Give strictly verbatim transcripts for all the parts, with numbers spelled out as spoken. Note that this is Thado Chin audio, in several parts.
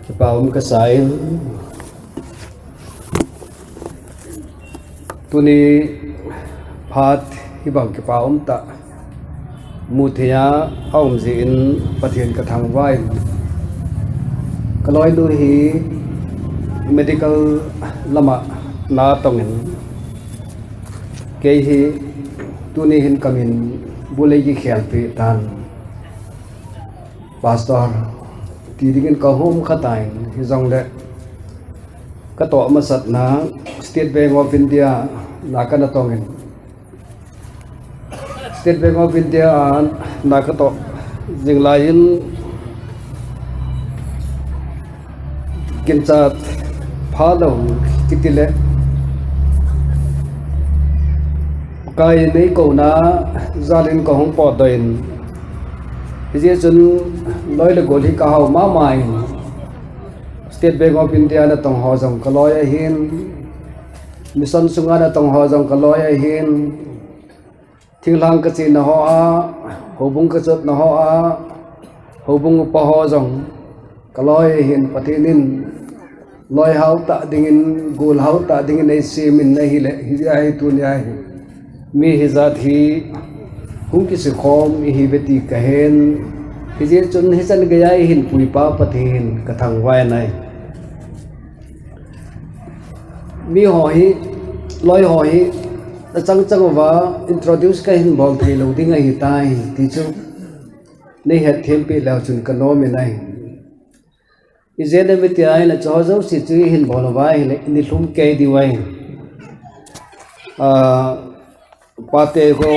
Kipa um kasa in, tuni phat hibang kipa um tah mu thei a um jeh in Pathen ka thangvah in, ka loinu hi medical lama na tong in, kei hi tuni hin ka min bu lei kikhelpi tan. Pastor, ti dingin ka hom kha tan, hijongle ka toh masat na State Bank of India na ka na tong in. State Bank of India na ka toh jing lai in, ginchat pha lou kiti le, Pakai in eikouna jal in ka hung potdoh in, hijeh chun loi le gol hi ka hao mama in, State Bank of India na tong ho jong ka loi ahin, mission sunga na tong ho jong ka loi ahin, thinglhang ka chena ho a, houbung ka chotna ho a, houbung upa ho jong ka loi ahin, Pathen in loi hao tah dingin, gol hao tah dingin eisem in ahile, hijeh a hi tuni a hi mi hijat hi hung kisukhom ihiuve ti ka hen, hijeh chun hichan geiya eihin puipa Pathen ka thangvah in ahi. Mi ho hi, loi ho hi, achang chang uva introduce ka hin bol thei lou ding ahitai, ti chu nei hetthem peh leu chun ka nom in ahi. Ijeh inem iti ahile, chu ho jouse chu hin bol uva ahile, nei lhum kei diu ahi. Ah, pate ho,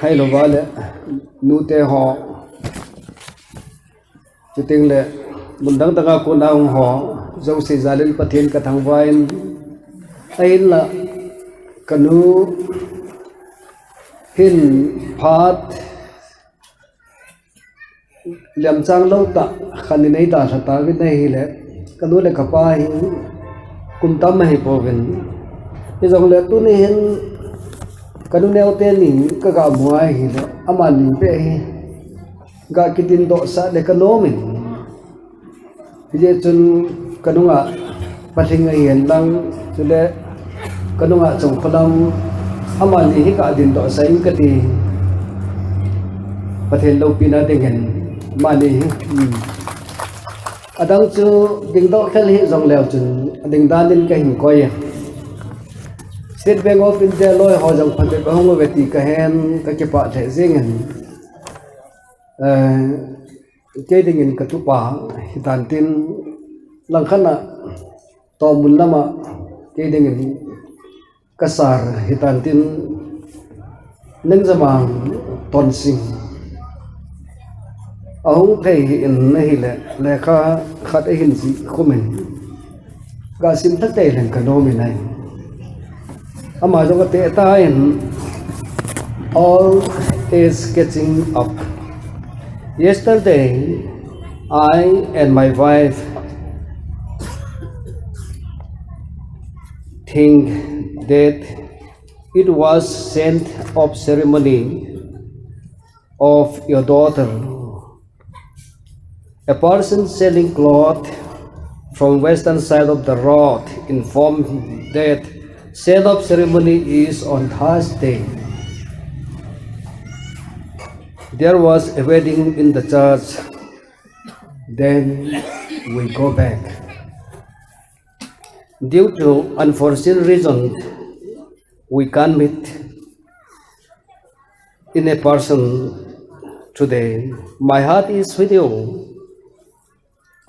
ahilou vale, nute ho, chuteng le, mun dang dang a kona hung ho jouse jal in Pathen ka thangvah in, ahinla, ka nu hin phat lemchang lou tah khat in eidalha tauvin ahile, ka nu le ka pa hi kum tam ahi pouvin. Hijongle tuni hin ka nu neo teni ka ga mu ahile, amani beh hi ga kidindoh sah le ka nom in. Hijeh chun ka nunga Pathen ahi hen lang, chule ka nunga Chongkholam, amani hi ka dindoh sah in ka ti. Pathen loupina dingin, amani hi, hmm. Adang chu dingdoh khel hih jong leu chun, ading dan in ka hin koi e. State Bank of India loi ho jong phabep ahung uve ti ka hen, ka kipah lheh jeng in. Eh, kei dingin ka tupa hitan tin, langkhat a Tomun lama kei dingin ka sir hitan tin, Nengjamang Tonsing ahung thei hih in ahile, lekha khat ahin jih khum in, ka sim tha tei leng ka nom in ahi. Ama jong ati tan, all is catching up. Yesterday, I and my wife think that it was send off ceremony of your daughter. A person selling cloth from western side of the road informed that send off ceremony is on Thursday. There was a wedding in the church. Then we go back. Due to unforeseen reason, we can't meet in a person today. My heart is with you.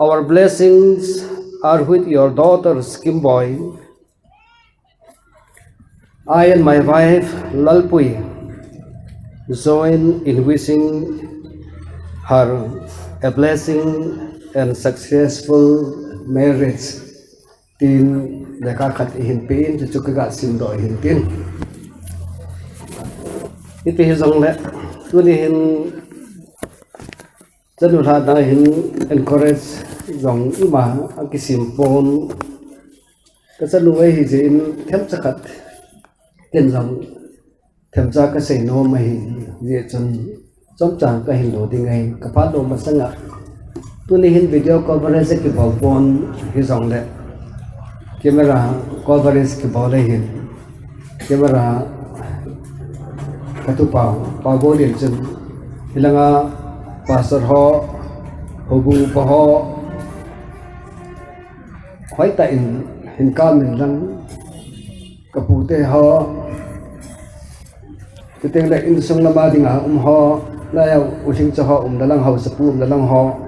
Our blessings are with your daughter, Skimboy. I and my wife, Lalpui, join in wishing her a blessing and successful marriage. Tin, lekha khat eihin pen, chuchu ka ga simdoh ahin tin. Iti hijongle, tuni hin chanu lhahna hin encourage jong ima akisim pon. Ka chanu ahi jeh in themcha khat ken jong themcha ka seinom ahi jeh chun chomcha ka hin lo ding ahi. Ka phat lou masanga Tuni hin video coverage kibol pon hijongle, camera coverage kibol le hin, camera katupa, Pa Golin chun, hilanga pastor ho, houbung pa ho, hoitah in hin kamin lang, kapute ho, chuteng le insung lama dinga um ho, laiya u Lhingcha ho umna lang, haosapu umna lang ho,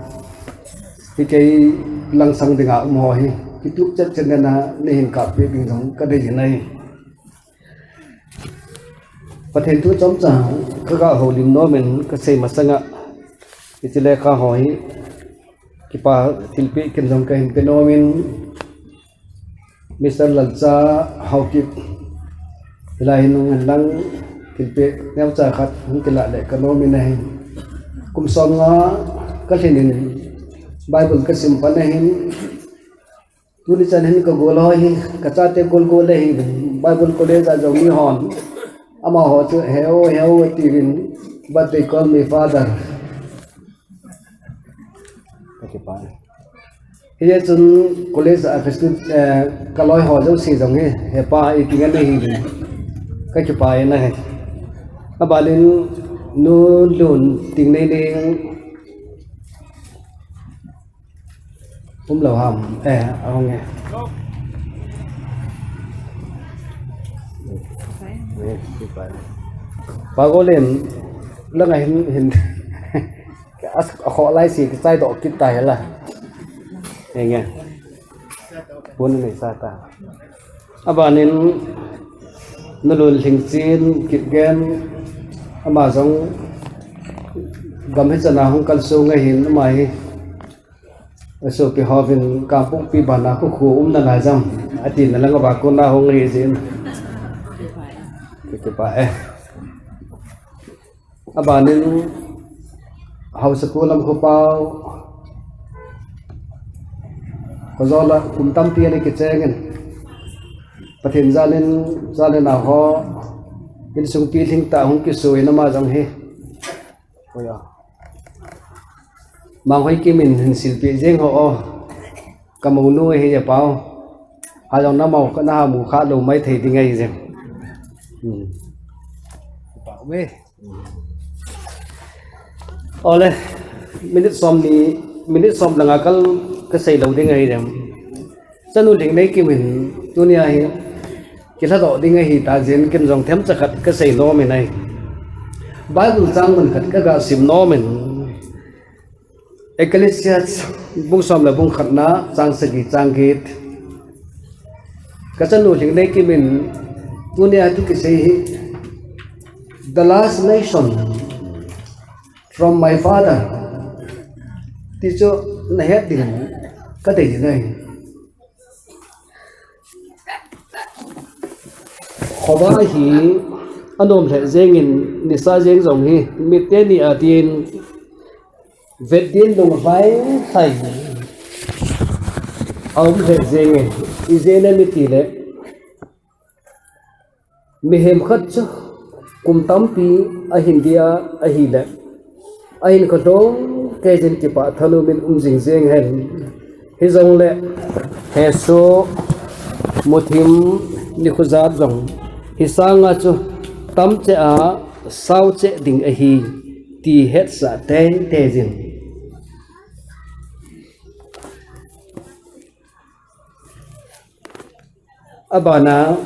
hi kei langsang dinga um ho hi, kitup chet chet nena, nei hin kapeh ding jong kadei ahi. Pathen thu chomcha kaga houlim nomin kasei masanga, hiche lekha ho hi, kipa thilpeh kin jong kahin pe nomin, Mister Lalcha Haokip, hilai hin hung hen lang, thilpeh neocha khat hung kilah le kanom in ahi. Kum somnga kalhin in Bible kasim pan ahin, tuni chan hin kagol ho hi, kachate golgol ahi, Bible College a jong mihon, amaho chu heo heo atiuvin, but they call me father. Hijeh chun college a Christian, eh, kaloi ho jouse jong hi, hepa iti ngen ahi, kakipah in ahi. Abanin Nu Lun Tingneining, umlou ham, eh, ahung e. Pa Golin, langa hin, hin, akhoh laise kichaidoh kit ta hela. Henge. Pun neisa ta. Abanin Nu Lunlhingchin Kipgen, ama jong gam hichan a hung kalsong ahin, ama hi asopi hovin Kangpokpi bana khu khu umna lai jam atina langa va kona hung ahijin, kakipah e. Abanin haosapu Lamkhopao, kajol a kum tampi ana kichengin, Pathen jalin, jalin a ho, insung pilhing tah hung kisuin ama jong hi, Manghoi Kim in hin silpeh jeng ho o, kamounu ahi e pao, hajong namou kha, naha mu kha lou maithei ding ahi jeng. Ole, minute somni, minute som langa kal kasei lou ding ahi jeng. Chanu Lhingneikim in tunia hi kilhadoh ding ahitah jeh in ken jong themcha khat kasei nom in ahi. Bible chang mun khat kaga sim nom in, Ecclesiastes bung som le bung khatna chang sagi chang get. Kachanu Lhingneikim in tunia thu kisei hi, The Last Lesson from My Father, ti chu nahet ding kadei in ahi. Khovah hi anom lheh jengin, nisa jeng jong hi mit teni a din vet din lunglhai lhai aum lheh jengin, ijeh inem itile mihem khat chu kum tampi ahin dia ahile, ahinkho lhom keiyin kipah thanom in um jing jeng hen. Hijongle hesoh, muthim, nikho jat jong hisanga chu tamcheh a saocheh ding ahi ti hetsah teitei jin. Abana,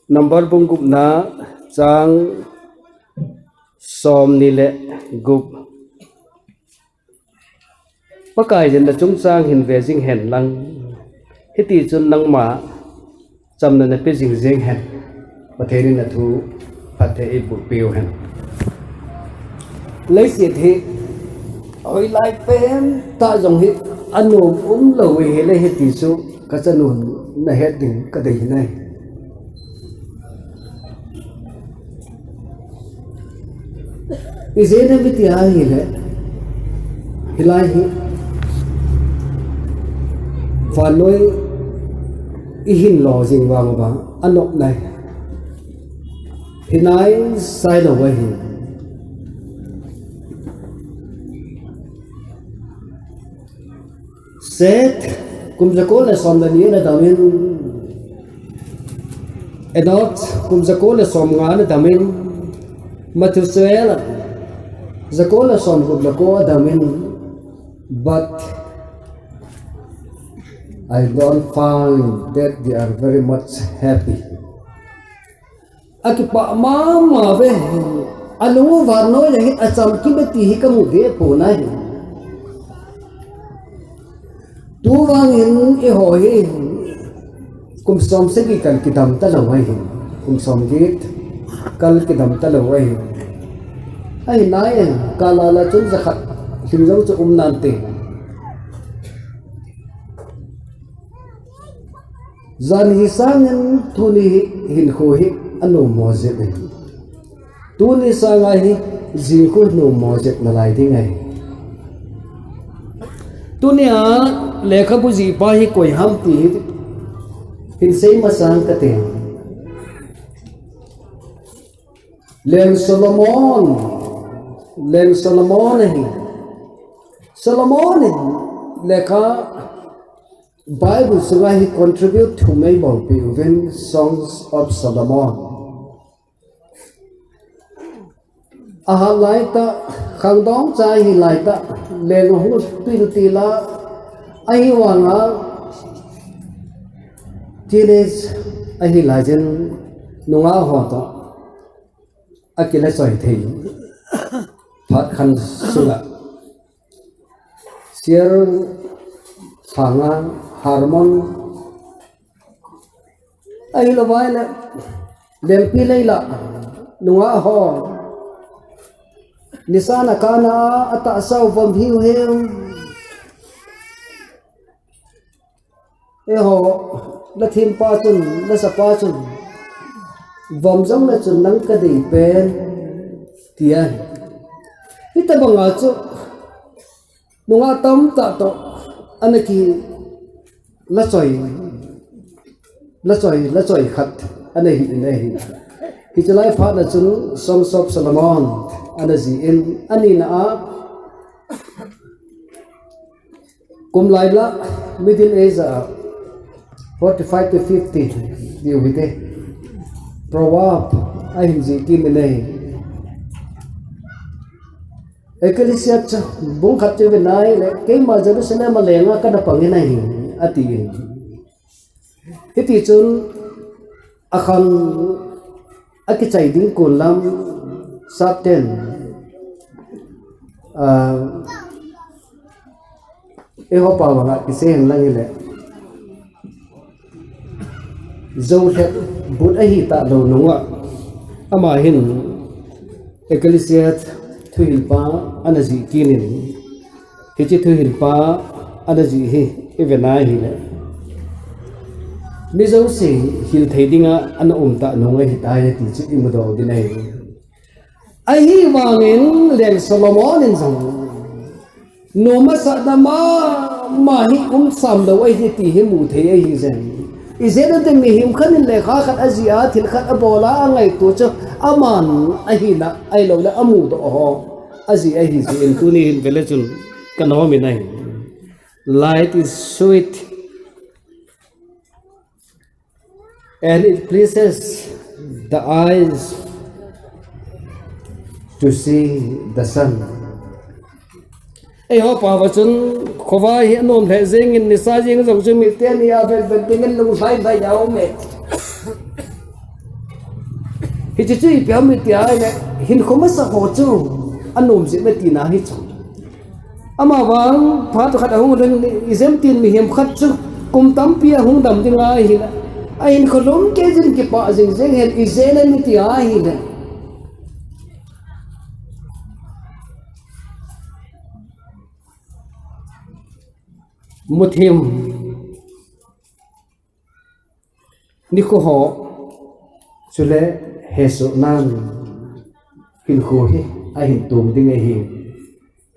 number bung gupna, chang somni le gup. Pakaiyin nachungchang hin ve jing hen lang, hitichun nangma chamna nape jing jeng hen. Pathen in athu phatthei eiboh peh u hen. Leiset hi hoilai pentah jong hi anom umlou ahile, hiti chu kachanun nahet ding kadei ahi. Ijeh inem iti ahile, hilai hi vannoi ihin lo jing vang uva anop nai, hinai sailou ahi. Seth, kum jako le som le ni ana damin. Enoch, kum jako le som nga ana damin. Methuselah, jako le som gup le ko adamin. But I don't find that they are very much happy. Akipah mama ve. Alung u vannoi le hi achamkim e ti hi kamu de pon ahi. Tuvang hin eiho hi kum som sagi kal kidam talou ahi. Kum som get kal kidam talou ahi. Ahi nai, kal a la chun jakhat lhing jong chu um nante. Jan hi sangin tuni hi hinkho hi anom mo jep e. Tuni sanga hi jingkho nom mo jep nalai ding ahi. Tunia lekhabu jihpa hi koi ham ti hi hin sei masang kate. Leng Solomon, Leng Solomon ahi. Solomon in lekha Bible sunga hi contribute thum eibol peh uvin, Songs of Solomon. Ahat laitah, khangdong cha ahi laitah, leng ahung pil til a, ahivanga teenage ahi laiyin nungah ho toh akile choi thei. Phat khat sunga Seir lhanga hormone ahilou vai le, lengpi lei lah nungah ho nisa nakana atahsa u vom hiu hiu. Eiho, la thempa chun, la sapa chun, vom jong le chun nang kadei pen, ti ahi. Hitabanga chu, nungah tamtah toh, ana ki, la choi, la choi, la choi khat, ana hi, ana hi. Hiche lai phat na chun, Songs of Solomon, ana jih in, anina a, Kum lai lah, middle age a, forty-five to fifty, diu hite. Proverb, ahin jih kit in ahi. Ecclesiastes, bung khat chu ve nai le, keima Jerusalem a lenga kana pang in ahi, ati in. Hiti chun, akhang akichai ding kon lam, Satan, ah, eiho pao vanga kisei hen lang hile. Jou lhep but ahi talou nunga. Ama hin, Ecclesiastes thuhilpa ana jih kit in. Hiche thuhilpa ana jih hi, i ve nai hile. Mi jouse hil thei dinga ana um ta nung ahitai ti chu i mudoh ding ahi. Ahivangin Leng Solomon in jong, nom asah na mama hi um sam lou ahi ti hi mu thei ahi jeng. Ijeh inem itile mihem khat in lekha khat ajih a, thil khat abol a, angaito chu aman ahina, ahilou le amudoh ho ajih ahi jeh in tuni hin vele chun kanom in ahi. Light is sweet, and it pleases the eyes to see the sun. Eiho pao va chun khovah hi anom lheh jeng in, nisa jeng jong chu miten hi avet vet ding in lunglhai lhai a um e. Hiche chu ipi ham iti ahile, hinkho masa ho chu anom jeh me tina hi chu. Amavang phat khat ahung lhun, ijeh inem itile mihem khat chu kum tampi ahung dam ding ahile, ahinkho lom kei jin kipah jing jeng hen, ijeh inem iti ahile. Muthim. Nikho ho, chule hesohnan hinkho hi ahin tum ding ahi.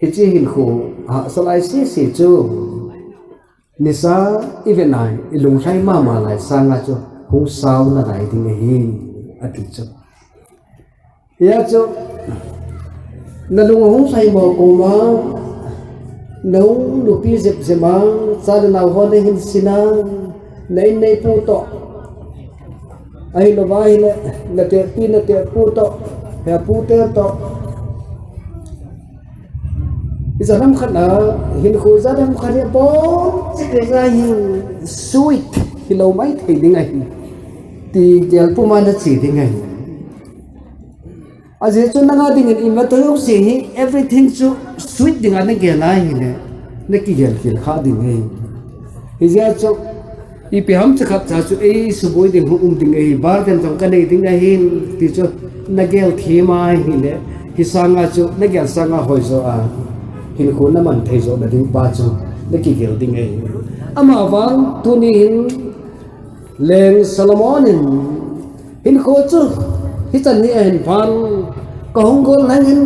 Hiche hinkho hahsa lai sese chu, nisa i ve nai, i lunglhai mama lai sanga chu hung sao nalai ding ahi, ati chu. Hia chu, nalung ahung lhai mo koma, Nahung nupi jep jep a, cha le nao ho nahin sin a, na in neipu toh, ahilouva ahile, na tehpi na tehpu toh, hepu te toh. Ijat ham khat a, hinkho ijat ham khat hi abon cheh jeh a hin sweet hilou maithei ding ahi. Ti gel puma nache ding ahi. Ajeh chu nanga dingin ima toh jouse hi everything chu sweet dinga nagel ahile, nakigel khel kha ding ahi. Hijeh a chu, ipi ham chakhat cha chu eisuboi ding hung um ding ahi, burden jong kanei ding ahin, ti chu nagel them ahile, hisanga chu nagel sanga hoijo a, hinkho naman thei jo na ding pa chu nakigel ding ahi. Amavang tuni hin Leng Solomon in, hinkho chu hichan hi ahin phan, kahung gollhang in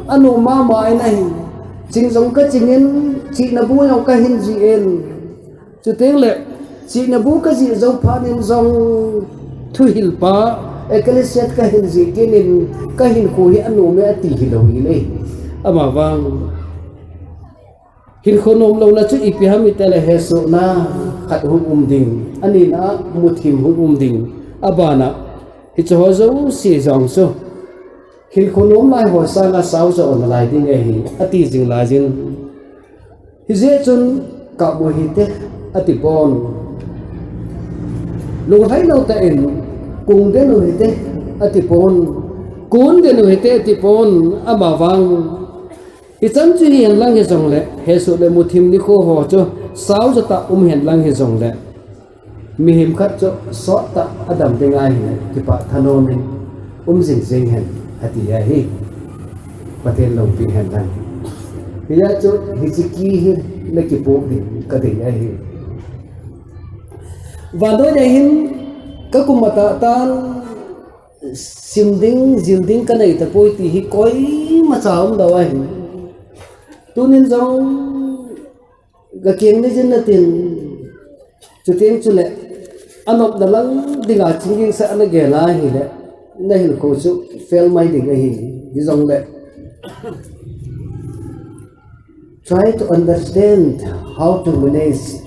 anom mama in ahi, ching jong kaching in, chihna bu jong kahin jih in, chuteng le chihna bu kajih jou phat in jong thuhilpa, Ecclesiastes kahin jih kit in, kahinkho hi anom e ati hilou hile. Amavang hinkho nomlouna chu ipi ham itile hesohna khat hung um ding, anina a muthim hung um ding, abana hicheho jouse jong chu hinkho nom lai ho sanga saojo nalai ding ahi, ati jing laijin. Hijeh chun, kapmu hite, atipon. Lunglhai lou tah in, kung den u hite, atipon. Kun den u hite, atipon, amavang hichan chu hihen lang hijongle, hesoh le muthim nikho ho chu saojo tah um hen lang hijongle, mihem khat chu sottah a dam ding ahile, kipah thanom in um jing jeng hen, ati ahi. Pathen loupi hen lang. Hijeh chun hiche ki hi nakipoh ding kadei ahi. Vannoi a hin kakum atah tan, sim ding, jil ding kanei tapoi ti hi koimacha umlou ahi. Tunin jong gakeng ni jin natin, chuteng chule anopna lang dinga chinggingsah a nagel ahile, nahinkho chu fail mai ding ahi. Hijongle try to understand how to manage,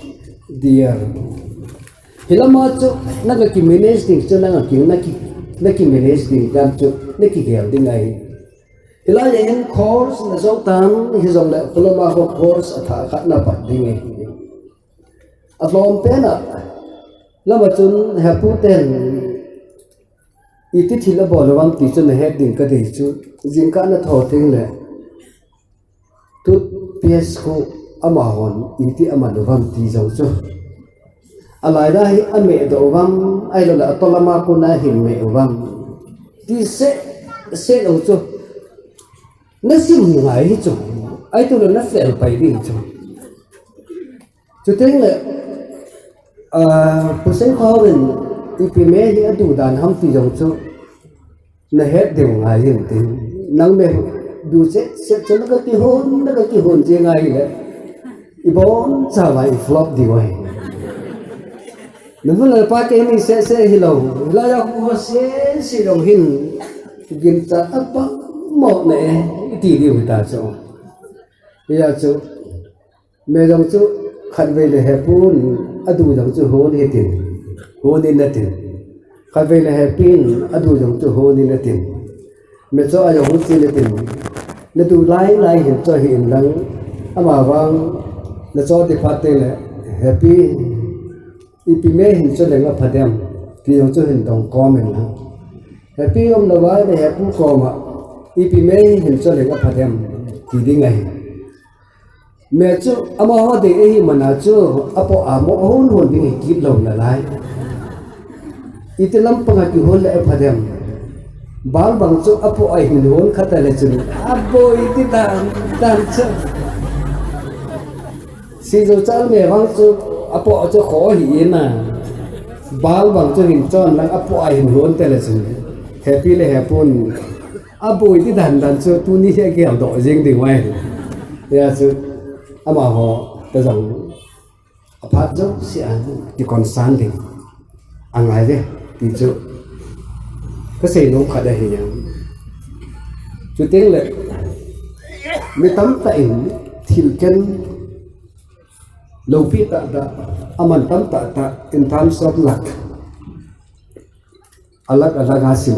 dear. Hilama chu nanga ki manage ding chu nanga ki, naki, naki manage ding dan chu nakigel ding ahi. Hilai a hin course najou tan hijongle, khulama ho course athah khat napat ding ahi. Alhom pen a, lama chun hepu ten iti thil abol uvem ti chu nahet ding kadei chu, jingkah nathou tengle toothpaste khu amahon iti aman uvem ti jong chu, alaila hi amehdoh uvem, ahiloule atolama kona hin meh uvem ti sehseh jong chu nasim ngai hi chu, ahitule nafail pai ding chu. Chutengle, ah, Pu Seikhao in ipi meh hi aduh dan ham ti jong chu nahet diu ngai hin tin. Nang meh duh sehseh chu nagakihon, nagakihon jeng ahile, ibonchauva i flop diu ahi. Nabon le pa kei mi sehseh hilou, hilai a khu ho sehseh jong hin ginchat apang mo na e, iti diu hita chu. Hijeh chun, meh jong chu khatvei le hepun, aduh jong chu hon hitin, hon in natin. Khatvei le hepin, aduh jong chu hon in natin. Meh chu ajong hon sin natin. Naduh lailai hin chu hi in lang, amavang nacho ti phat tengle, hepi, ipi meh hin chu leng apha dem ti jong chu hin dong kom in lang. Hepi umlouva le hepu koma, ipi meh hin chu leng apha dem ti ding ahi. Meh chu amaho dei ahimana chu apoh a mo hon hon ding hi kit lou nalai. Iti lampanga kihon le apha dem. Bal bang chu apoh a hin hon kha tale chun, aboi ti dan dan chu. Sijou chal meh vang chu apoh chu kho hi ina. Bal bang chu hin chon lang apoh a hin hon tale chun, hepi le hepun, aboi ti dan dan chu tuni hi ageldoh jeng ding uve. Hijeh chun amaho ta jong aphat jouse a ki concern ding angaiye ti chu kasei nom khat ahi. Chutengle mi tamtah in thil khen Loupi tahtah, aman tam tahtah, in terms of luck. Alak alak a sim,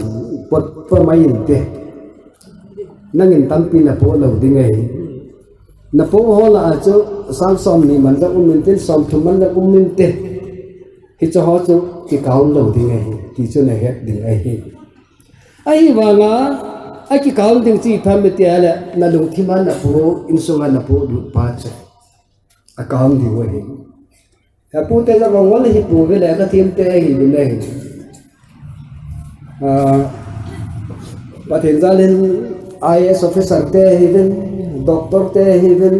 pot pa mai inte. Nangin tampi napoh lou ding ahi. Napoh ho lah a chu sang som ni man la um inte, som thum man la um inte. Hiche ho chu kicount lou ding ahi, ti chu nahet ding ahi. Ahivanga, akicount ding chu ipi ham iti le, nalungthim a napoh, insunga napoh lut pa chu account diu ahi. Apute jong ongol hipouve le, kathemte ahiuvin ahi. Ah, Pathen jalin I A S officer te ahiuvin, doctor te ahiuvin,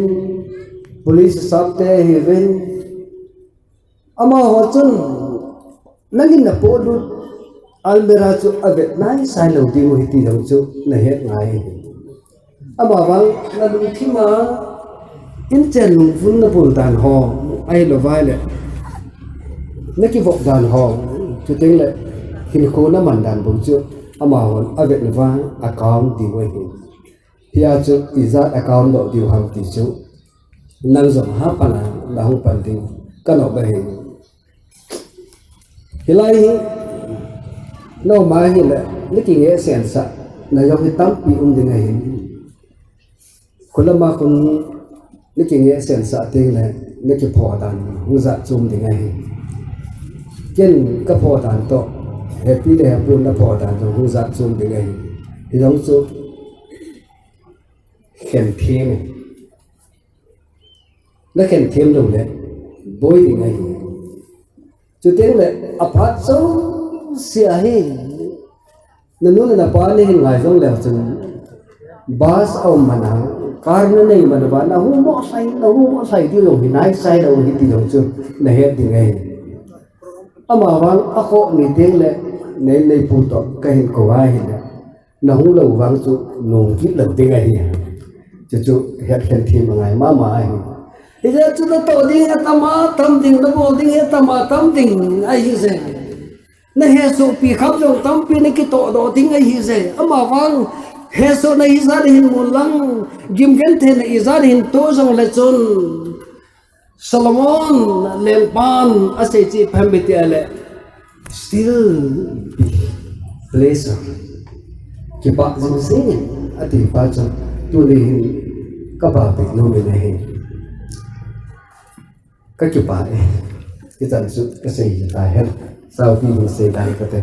police sap te ahiuvin. Amaho chun nangin napoh lut almirah chu avet naisai lou ding ahi ti jong chu nahet ngai ahi. Amavang nalungthim a inchen lungvun nabol dan ho, ahilou vai le nakivop dan ho, chuteng le hinkho naman dan bou chu amahon avet nauva account diu ahi. Hia chu ijat account doh diu ham ti chu nang jong hapan a nahung pan ding kanom ahi. Hilai hi nom ahile, nakinge sensah na jong hi tampi um ding ahi. Khulama khun nakinge sensah teng le nakiphoh dan hung jat chom ding ahi. Ken kaphoh dan toh, hepi le hepon naphoh dan jong hung jat chom ding ahi. Hijong chu khen them e. Nakhen them lou le boi ding ahi. Chuteng le aphat jouse ahi. Nanu le napa nahin ngai jong leu chun, bus aum man a, car nanei man uva, nahumo lhai, nahumo lhai diu jong hi naisai lou ahi ti jong chu nahet ding ahi. Amavang akhoh ni teng le nei, neipu toh kahin kou ahile, nahung lou vang chu nung kit lou ding ahi. Chuchu hetkhen them angai mama ahi. Hijeh chun natoh ding hi atama tam ding, nabol ding hi atama tam ding ahije. Nahesohpi kham jong tampi nakitohdoh ding ahije. Amavang hesohna ijat hin mun lang, gimgentheina ijat hin toh jongle chun, Solomon lengpan asei chu ipi ham iti le, still be pleasure. Kipah jing jing in ati pa chu tuni hin kapahpeh nom in ahi. Kakipah e. Hichan chu kasei tahen. Saupi hin sei dan kate.